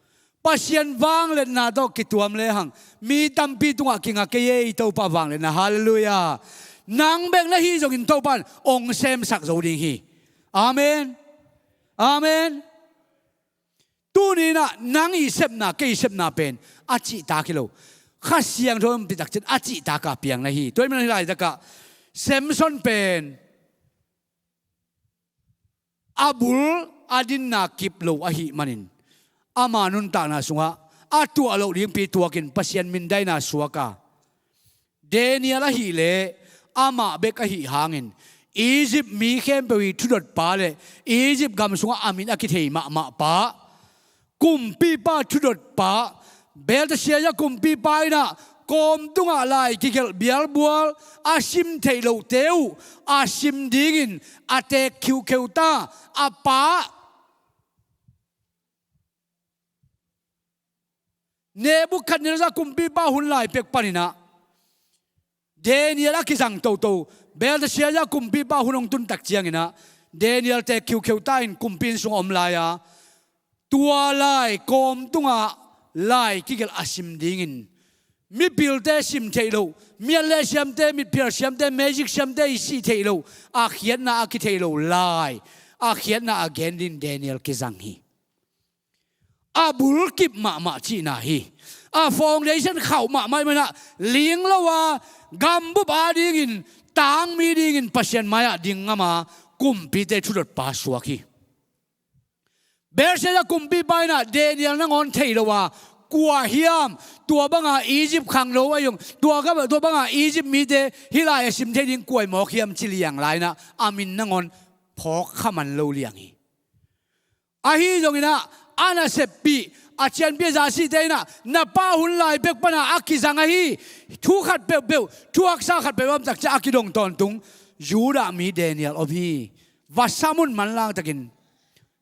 Pasian vangliatna tawh kituam lehang mi tampi tungah kinga kei ei Topa vangliatna. Halleluiah. Nang bek na hi zongin Topa in ong semsak zo ding hi. Amen. Amen. Tuni inah nang i sepna, kei i sepna pen a cihtak hi lo. Kha Siangtho hong pitak ciang a cihtak a piang na hi. Tua ahih manin hih laitakah Samson pen a bul a dinna kip lo ahih manin ama nuntakna sungah a tuah loh dingpi tuakin Pasian mindaina suak a, Daniel ahileh amah bek ahih hangin Egypt mi khempeuh i thudotpa le Egypt gam sungah a min a kithei mahmah pa, kumpipa thudotpa, Belteshazzar kumpipa inah kawm tungah lai kigelh bialbual a sim theih lohte uh a sim dingin a teek khiukheu ta a pa Nebukhadnezzar kumpipa hun lai pek paninah Daniel a kizang toto, Belteshazzar kumpipa hun hong tuntak cianginah Daniel teek khiukheu ta in kumpi inn sungah om lai-a, tua lai kawm tungah lai kigelh a sim dingin mipilte sim theih loh, miatleh siamte, mitphial siamte, magic siamte i sih theih loh a khiatna a kithei lo lai a khiatna a gen dingin Daniel kizang hi. A bulkip mahmah cihna hi. A foundation khauh mahmah ahih manah ling lo a gambup a dingin tangmi dingin Pasian mai-ah ding ngam a kumpite thudotpa suak hi. Belshazzar kumpipa inah Daniel nangawn thei lo a, kua hiam, tua banga Egypt khangno a hi ung, tua, tua banga Egypt mite hih lai a sim thei ding kua i mawk hiam ci liang lai inah a min nangawn phawk kha man lo liang hi. Ahi zonginah a naseppih a cianpi a zasihte inah na pa hun lai pek pana a kizang ahi, thu khat peuhpeuh, thu haksa khat peuh a om takciang a kidong tawntung Judah mi Daniel om hi. Va sam un, manlangtakin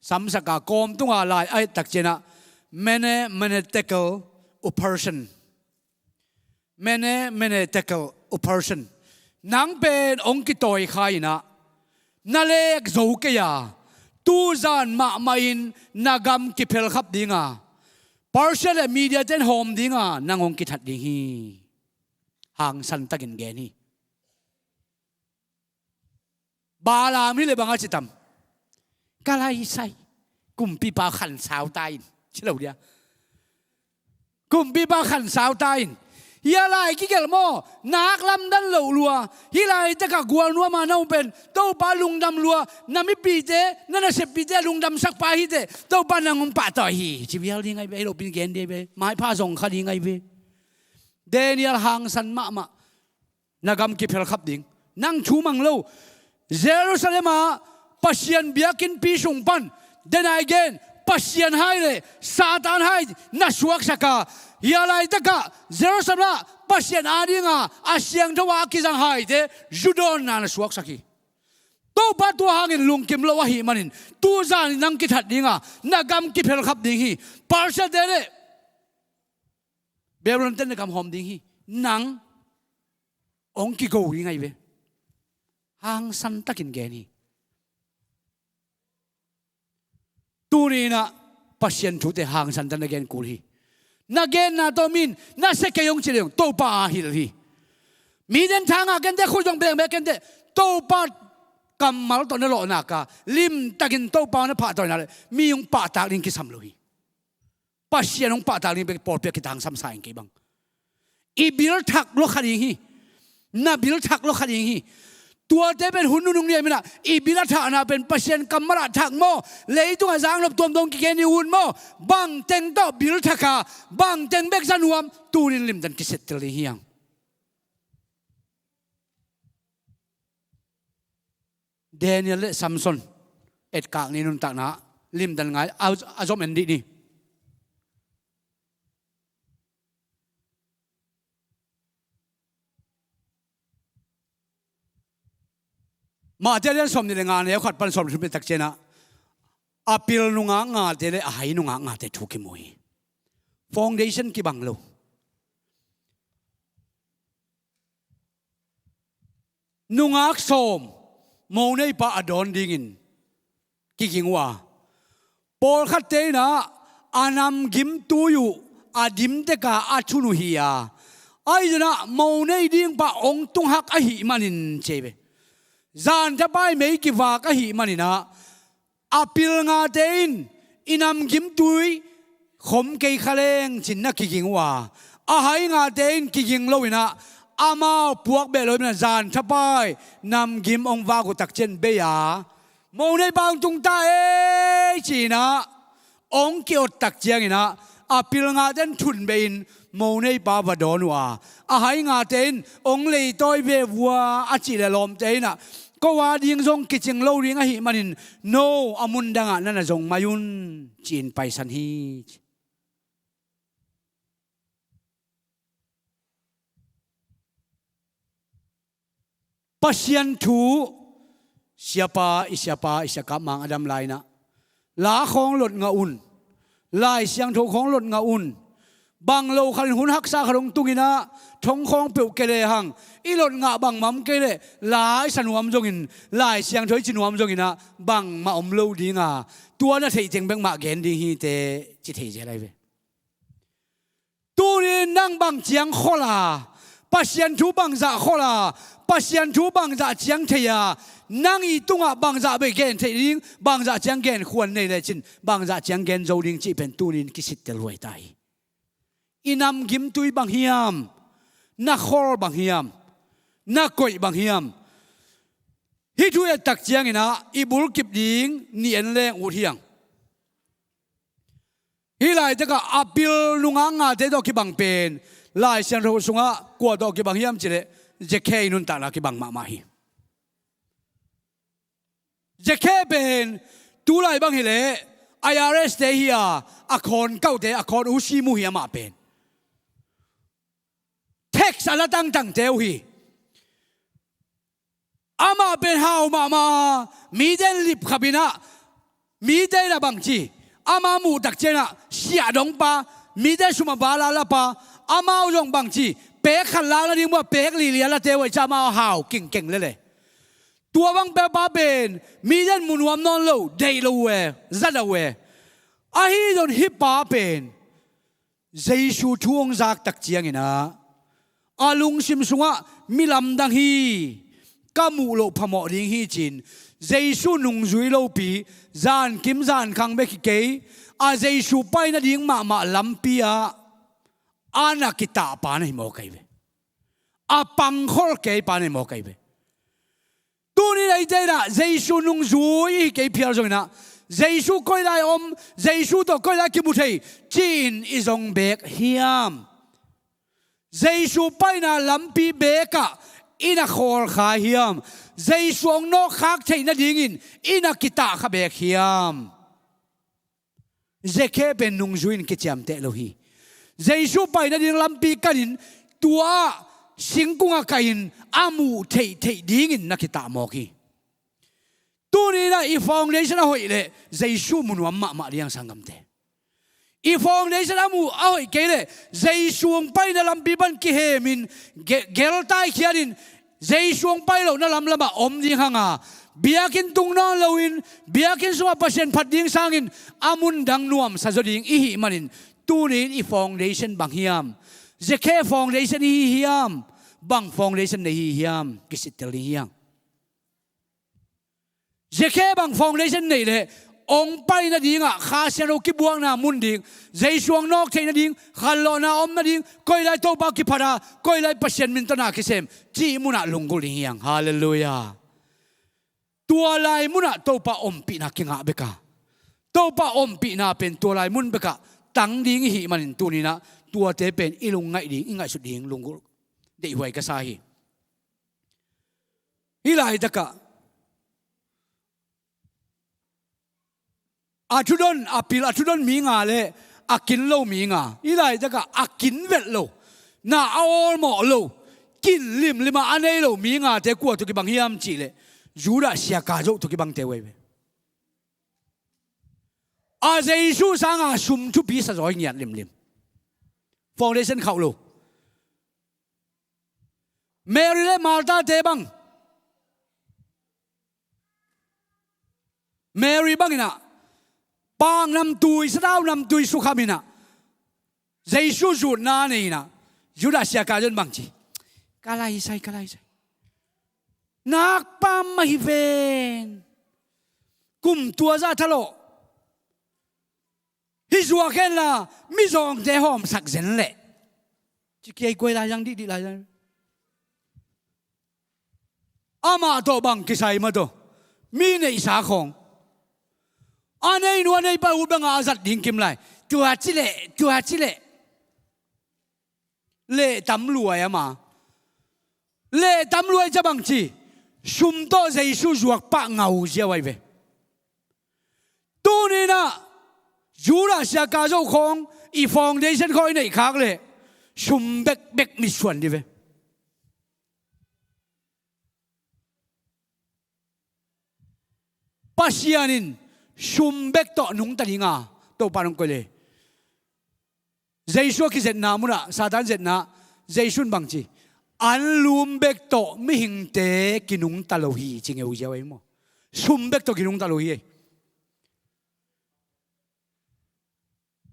samsak a, kawm tunga lai a et takcianginah Mene, Mene, Tekel, Upharsin. Mene, Mene, Tekel, Upharsin. Nang pen hong kitawi kha inah na lek zo kei a, tuzan mahmah in na gam kiphelkhap dinga, Persia le Media ten hawm dinga nang hong kithat ding hi. Hangsan takin gen hi. Balaam hileh bang a ci tam? Ka laisai, kumpipa khansau ta in, ci lo dia. Kumpipa khansau ta in. Hih a lai kigelh maw, nak lamdang loh lua. Hih laitakah gualnuama na om pen Topa lungdam lua, na mipite, na naseppite a lungdamsakpa hi teh Topa nang hong pahtawi hi, ci vial ding ahi ve, hi lohpin gen ding ahi ve, maipha zong kha ding ahi ve. Daniel hangsan mahmah. Na gam kiphelkhap ding. Nang thu mang lo. Jerusalem ah Pasian biakinnpi sung pan, den a i gen, Pasian hai le Satan hai na suaksak a, hih a laitakah Jerusalem ah Pasian adinga a siangtho a kizang haite zu dawnna na suaksak hi. Topa tua hangin lungkim lo ahih manin tuzan in nang kithat dinga, na gam kiphelkhap ding hi. Persia te le Babylon ten na gam hawm ding hi. Nang hong kigo ding ahi ve. Hangsan takin gen hi. Tuni inah Pasian thute hangsan takin na gen kul hi. Na genna tawh mi in na sia kei hong ci leng Topa a hilh hi. Mi den thangah kei inteh, khut zong beng bek kei inteh, Topa kammal tawh na lawh nak a, limtakin Topa na pahtawi nak leh mi hong pahtak ding kisam lo hi. Pasian hong pahtak ding bek pawlpi a kitangsam sa ing kei bang. I bil thak lua kha ding hi. Na bil thak lua kha ding hi. Tuate pen hun nunung ni a minah i bil a thakna pen Pasian kammal ah thak maw, leitungah zaknop tuamtuam kigen ding hun maw, bangteng tawh bil thak a, bangteng bek za nuam, tunin limtan kisettel ding hi hang. Daniel le Samson etkak ni, nuntakna limtan ngai a, a zom en dih ni. Matthai a lian sawmnih le nga, neu khat pan sawmthum le thum tak ciangin ah, a pil nungak ngate le a hai nungak ngate thu kimu hi. Foundation kibang lo. Nungak sawm, mo neipa a dawn dingin kiging uh a, pawlkhatte in ah a namgim tui uh a dim tek a, a thun uh hi a, ahi zongin ah mo nei ding pa hong tung hak ahih manin ci hi ve. Zan thapai mei kivak ahih manin ah, a pil ngate in i namgim tui khom kei kha leng ci-in na kiging uh a, a hai ngate in kiging lo in ah, amau puak beh lo in ah, zan thapai namgim hong vak uh tak ciang bei a, mo neipa hong tung ta ei ci-in ah hong ki-ot tak ciangin ah, a pil ngate in thun beh in mo neipa va dawn uh a, a hai ngate in hong leitawi ve vua a cih leh lawmte in ah, ko a ding zong kicing lo ding ahih manin, no, a mun dangah na na zong mai un, ci-in paisan hi. Pasian thu, siapa, i siapa, i siakap Mang Adam lai-in ah, la khawng lot ngah un, Lai Siangtho khawng lot ngah un. Bang lo khat in hun haksa khat hong tung in ah, thong khawng peuh kia lehang, i lot ngah bangmah om kei leh, la i sa nuam zongin, Lai Siangtho i ci nuam zongin ah, bangmah om lo ding a, tua na theih teng bek mah gen ding hi teh, ci thei zel ahi ve. Tuni-in nang bang ciang khol a, Pasian thu bangzah khol a, Pasian thu bangzah ciang thei a, nang i tungah bangzah bei gen theih ding, bangzah ciang gen khuan nei lecin, bangzah ciang gen zo ding cih pen tuni-in kisittel huai ta hi. I namgim tui bang hiam, na khol bang hiam, na koih bang hiam. Hih thu i et tak ciangin ah, i bulkip ding ni en leng ut hi hang. Hih laitakah a pil nungak ngate tawh kibang pen, Lai Siangtho sungah kua tawh kibang hiam cih leh, Zakhe i nuntakna kibang mahmah hi. Zakhe pen, tulai bang hi leh, I R S te hi a, a khawn kaute, a khawn usi mu hi amah pen. Tax a la tangtangte uh hi. Amah pen hau mahmah, mite in lipkhap in ah, mite in ah bangci, ama muh tak ciangin ah siah dongpa, mite sum a vala lapa, amau zong bangci, pek khat lak nading bua pek li li a late uh ahih ciang amau hau kingkeng lele. Tua bang peuhpa pen mite in mu nuam nawn lo, deih lo uh e, za lo uh e. Ahi zongin hih pa pen Jesu thu hong zak tak ciangin ah, a lungsim sungah mi lamdang hi, ka muh loh phamawh ding hi ci-in, Jesu nungzui lopi, zankim zankhang bek hi kei, a Jesu pai nading mahmah lampi ah a na kitah pa na hi mawk ahi ve. A pangkhol kei pa na hi mawk ahi ve. Tuni-in eite in ah Jesu nungzui i hi kei phial zongin ah, Jesu koi lai om, Jesu tawh koi lai kimu thei, ci-in i zong beek hiam? Jesu paina lampi beek ah i na khawl kha hiam? Jesu hong nawkkhak theih nadingin i na kitah kha beek hiam? Zakhe pen nungzui in kiciamteh lo hi. Jesu pai nading lampi kanin tua ah singkung ah kaihin a muh theihtheih dingin na kitah mawk hi. Tuni-in ah i foundation a hoih leh Jesu mu nuam mahmah ding, sanggamte. I foundation a muh a hoih kei leh Jesu hong paina lampi pan kihemin ge-, geltai khiatin Jesu hong pai lohna lamlamah om ding hanga, biakinn tung nawn loin, biakinn sungah Pasian phat ding sangin a mundang nuamsa zaw ding i hih manin, tuni-in i foundation bang hiam? Zakhe foundation i hi hiam? Bang foundation na hi hiam? Kisittel ding hi hang. Zakhe bang foundation neih leh, hong pai nadingah Kha Siangtho kibuakna mun ding, Jesu hong nawk theih nading, khanlawhna om nading, koi lai Topa kiphat a, koi lai Pasian min tawh na kisem, cih munah lunggulh ding hi hang. Halleluiah. Tua lai munah Topa ompihna kingah bek a, Topa ompihna pen tua lai mun bekah tang ding i hih manin tuni-in ah tuate pen i lungngaih ding, i ngaihsut ding lunggulh deihhuai ka sa hi. Hih laitakah a thudon, a pil a thudon mi nga le a kin lo mi nga, hih laitakah a kin velh lo, na a awlmawh lo, kin limlim a a nei lo mi ngate kua tawh kibang hiam cih leh, Judah siaka zoh tawh kibangte uh ahi ve. A Jesu sanga sum thupi sa zaw hi ngiat limlim. Foundation khauh lo. Mary le Martha te bang, Mary bang inah paak namtui, sadau namtui sukham inah Jesu zutna nei inah Judah siaka zong bangci, ka laisai, ka laisai, nakpa mah hi ven. Kum tua zah thalawh hi zuak henla, mizawngte hawmsak zen leh, ci kiai kuai lai zang dihdih lai zang. Amah tawh bang kisai mah tawh, mi neihsa khawng, a nei nu a nei pa ut banga a zat ding kim lai. Tua ci leh, tua ci leh, leh tam luai ama. Leh tam luai ca bangci, sum tawh Jesu zuak pah ngau ziau ahi ve. Tuninah Judah siaka zoh khawng, i foundation khawng i neih khak leh sum bekbek mitsuan di ve. Pasian in sum bek tawh nungta dinga Topa nong koih le. Jesu a kizetna munah, Satan zetna, Jesu in bangci, anlum bek tawh mihingte kinungta lo hi, ci ngeu ziau ahi maw. Sum bek tawh kinungta lo hi.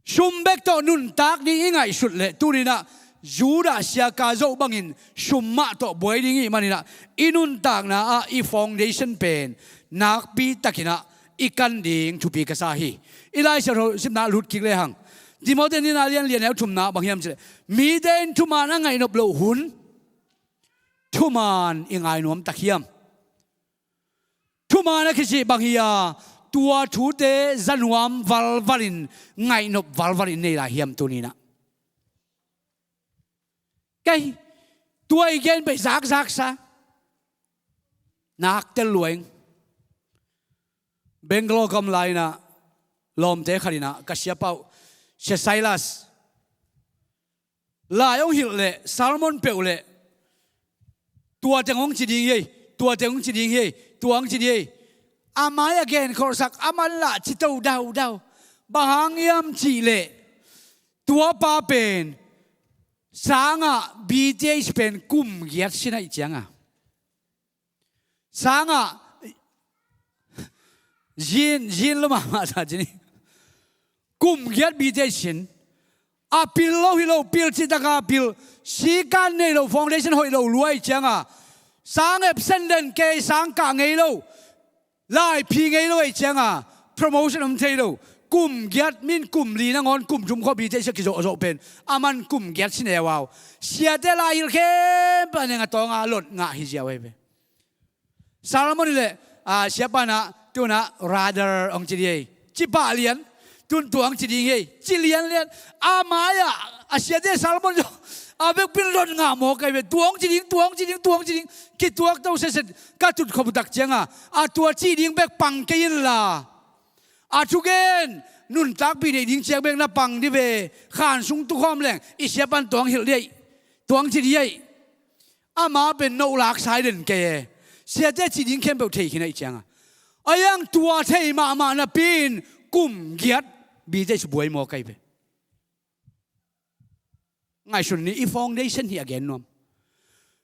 Sum bek tawh nuntak ding i ngaihsut leh, tuninah Judah siaka zoh bangin sum mah tawh buai ding i hih maninah, i nuntakna ah i foundation pen nakpi takinah i kan ding thupi ka sa hi. I Lai Siangtho simna lut kik lehang, Timoti nihna lian li, a neu thumna bang hiam cileh, mite in thuman a ngaihnop loh hun thuman i ngai nuam tak hiam? Thuman a kici bang hi a, tua thute za nuam valvalin, ngaihnop valvalin nei lai hiam tuninah? Kei, tua i gen pai zakzaksa, nak tel luaing. Bangalore ka om lai inah lawmte khat inah ka siapa uh, Sia Silas, lai hong hilh leh, sermon peuh leh, tua teng hong ci ding hi ei, tua teng hong ci ding hi ei, tua hong ci ding hi ei. A mai a genkholhsak, a man lah ci to daudau. Bang hang hiam cihleh, tua pa pen sangah B Th pen kum giat sin ahih cianga, sangah zin, zin lo mahmah sa cini. Kum giat B Th sin. A pil lo hi lo, pil cihtaka pil. Sikan nei lo, foundation hoih lo lua ahih cianga, sang absent den kei, sang kah ngei lo, laiphi ngei lo ahih cianga, promotion om thei lo. Kum giat, min kum li nangawn kum thum khawh B Th sia kizawhzawh pen, a man kum giat sin eu au. Siate lai hilh khempeuh a neng a tawnga lot ngah hi ziau ahi ve. Solomon hileh, a, siapa inah, tunah, rather, hong ci dih ei. Ci pah lian, tun tua hong ci ding hi ei. Ci lianlian, a mai-ah, a siate Solomon zong, a vekpi in lot ngah mawk ahi ve. Tua hong ci ding, tua hong ci ding, tua hong ci ding. Kituak to setset, ka tut khop uh tak cianga, a tua cih ding bek pang kei inla, a thugen nuntakpih neih ding ciang bek na pang dih ve. Khan sung tukhawm leng, i siapa in tua hong hilh dih ei, tua hong ci dih ei. Ama pen noh lak sai den kei e. Siate cih ding khempeuh thei khin ahih cianga, a iang tua thei mahmah napi-in kum giat B Th buai mawk ahi ve. Ngaihsun ni, i foundation hi a gen nuam.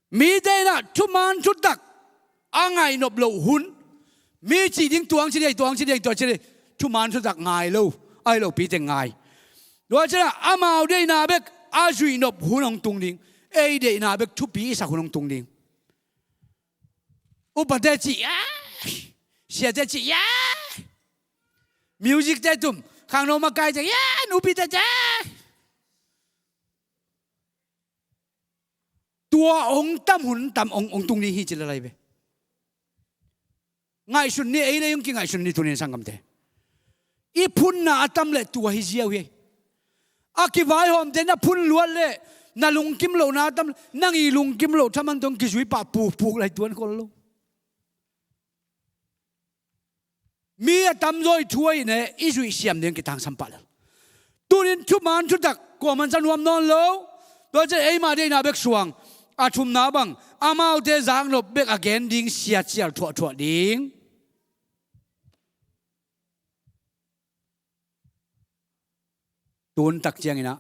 Mite inah thuman thutak a ngaihnop loh hun, mi cih ding tua hong ci dih ei, tua hong ci dih ei, tua ci dih ei, thuman thutak ngai lo, ahi lo pi teng ngai. Tua cianah amau deihna bek a zuihnop hun hong tung ding, ei deihna bek thupi i sak hun hong tung ding. Upate cih, ah, siate cih, ah, music-te tum, khangno makaite, ah, nupite, ah. Tua hong tam hun tam hong, hong tung ding hi ci lalai ve. Ngaihsun ni, ei le ei hong kingaihsun ni tunin sanggamte. I phunna a tam leh tua hi ziau hi. A kivaihawmte na phun luat leh, na lungkim lohna a tam leh, nang i lungkim loh thaman tawh hong kizui pah pukpuk lai tuan khol lo. Mi a tamzaw i thu ahih ne, i zuih siam ding kitangsam pah lel. Tunin thuman thutak kuaman sa nuam nawn lo. Tua ciang eima deihna bek suang, A thumna bang, amaute zaknop bek a gen ding, siatsial thuahthuah ding. Tun tak cianginah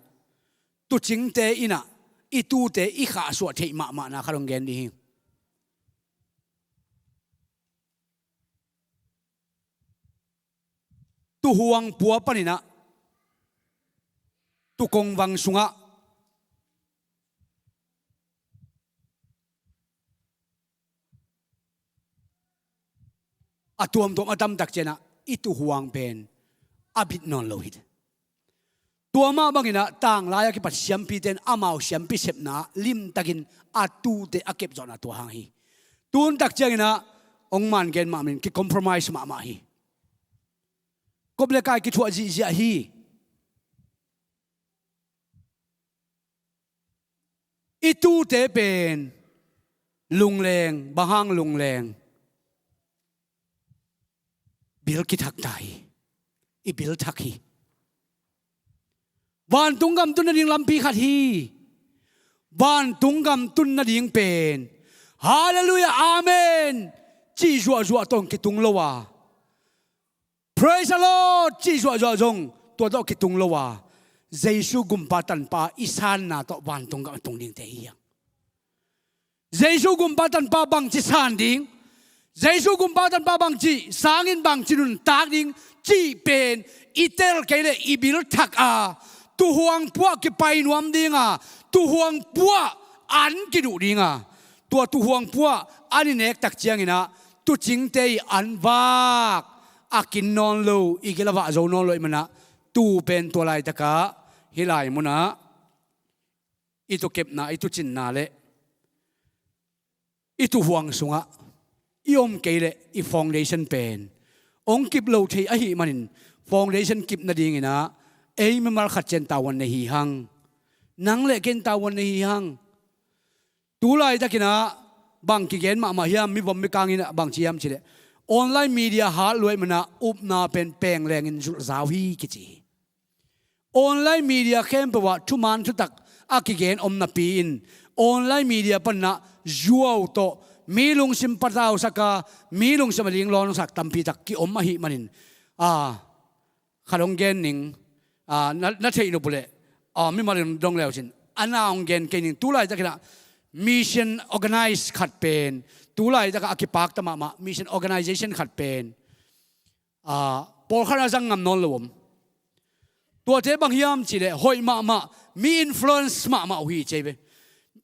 tuucingte innah i tuute i khahsuah theih mahmahna khat hong gen ding hi. Tuuhuang pua paninah tuukong vang sungah a tuamtuam a tamtak cianah i tuuhuang pen a bit nawn lo hi. Tua mah banginah tanglai a kipat siampite in amau siampi sepna limtakin a tuute a kepzawhna tua hang hi. Tun tak cianginah hong man gen mahmah in kicompromise mahmah hi. Kop le kai kithuah zihziah hi. I tuute pen lungleng, bang hang lungleng? Bil kithak ta hi. I bil thak hi. Vantung gam tun nading lampi khat hi. Vantung gam tun nading pen, Halleluiah, Amen, cih zuahzuah tawh kitung lo a, Praise the Lord, cih zuahzuah zong tua tawh kitung lo a, Jesu gumpa tanpa i sanna tawh vantung gam a tung dingte hi hang. Jesu gumpa tanpa bangci san ding, Jesu gumpa tanpa bangci sangin bangci nuntak ding cih pen i tel kei leh i bil thak a, tuuhuang puah kipai nuam ding a, tuuhuang puah an kiduh ding a, tua tuuhuang puah an i nek tak cianginah tuucingte i an vak a kin nawn lo, i gil a vah zo nawn lo i manah, tuu pen tua laitakah hih lai munah i tuukepna, i tuucinna le i tuuhuang sungah i om kei leh i foundation pen hong kip lo thei ahih manin, foundation kip nadinginah ei mimal khat cian tavuan nei hi hang. Nang le ken tavuan nei hi hang. Tu laitakinah bang kigen mahmah hiam, mivom mikang innah bang ci hiam cih leh, online media hat luai manah upna pen penglengin zulhzau hi kici hi. Online media khempeuh ah thuman thutak a kigen om napi-in, online media panah zuau tawh mi lungsim patausak a, mi lungsim a linglawnsak tampi tak ki-om ahih manin, a, khat hong gen ning, a, na, na theih nop uh leh, a, mimal in dong leu cin, a na hong gen kei ning. Tu laitakinah mission organize khat pen, tu laitakah a kipakta mahmah mission organization khat pen, a, pawlkhat a zang ngam nawn lo om. Tuate bang hiam cih leh hoih mahmah, mi influence mahmah uh hi ci ve.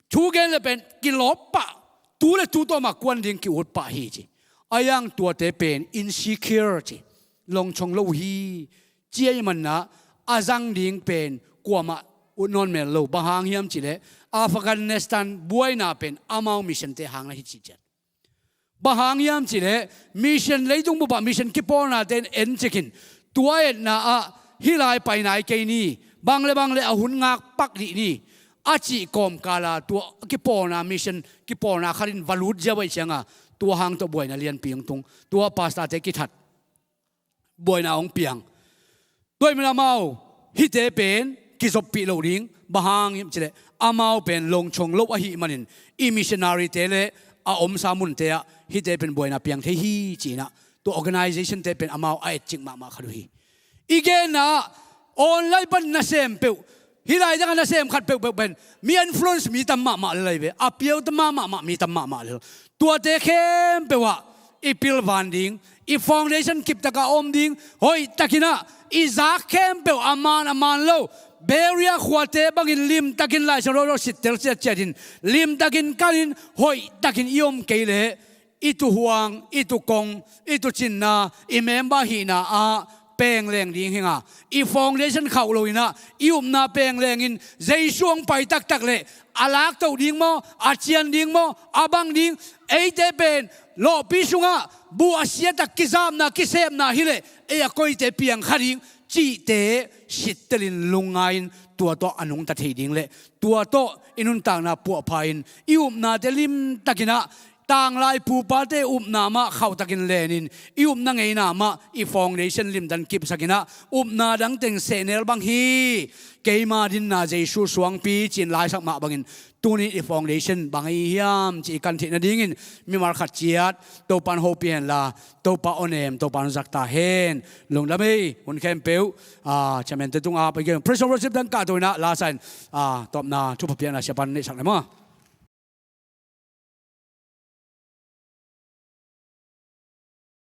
Thu gen le pen kilawp pah, tu le tu tawh mah kuan ding ki-ut pah hi ci. A yang tuate pen insecure ci, longchong lo uh hi ci ahih manah a zang ding pen kuamah ut nawn mel lo. Bang hang hiam cih leh Afghanistan buaina pen amau missionte hang na hi ci ciat. Bang hang hiam cih leh mission, leitung bupah mission kipawlnate in en cikin, tua etna ah hih lai pai nai kei ni, bang le bang le a hun ngak pak dih ni, a cih kawmkala tua kipawlna, mission kipawlna khatin va lut ziau ahih cianga tua hang tawh buaina lianpi hong tung. Tua pastorte kithat, buaina hong piang. Tua ahih manin amau hihte pen kizoppih loh ding. Bang hang hiam cih leh amau pen longchong lo ahih manin i missionary-te le a omsa munte ah hihte pen buaina piang thei hi ci-inah tua organization-te pen amau a etcik mahmah khat uh hi. I genna ah online pan nasem peuh, hih laitakah nasem khat peuhpeuh pen mi influence mi tam mahmah lel ahi ve. A piau tam mahmah, mi tam mahmah lel. Tuate khempeuh ah i pilvan ding, i foundation kiptakah a om ding, hoihtakinah i zak khempeuh a man a man lo, Berea khuate bangin limtakin Laisiangtho tawh sittel ciatciatin, limtakin kanin, hoihtakin i om kei leh i tuuhuang, i tuukong, i tuucinna, i member hihna ah pengleng ding hi a, i foundation khauh loinah i upna penglengin Jesu hong pai taktak leh a laktoh ding maw, a cian ding maw, a bang ding, eite pen lawhpi sungah buh a siatak kizapna, kisepna hileh ei a koite piang kha ding cihte sittelin lungngai-in tua tawh a nungta thei ding le tua tawh i nuntakna puahpha-in i upnate limtakinah tanglai pupate upna mah khauhtakin lenin, i upna ngeina mah i foundation limdan kipsakin ah, upna dang teng sehnel bang hi. Keima dinna Jesu suangpi ci-in laisak mah bangin, tuni i foundation bang ahi hiam cih i kan theih nadingin mimal khat ciat Topa'n hopih henla, Topa awnem, Topa'n zakta hen. Lungdam ei. Hun khempeuh, ah, chairman te tungah pai gen praise and worship dang kahto in ah, lasa in, ah, tawpna thupha piakna siapa'n neihsak le maw.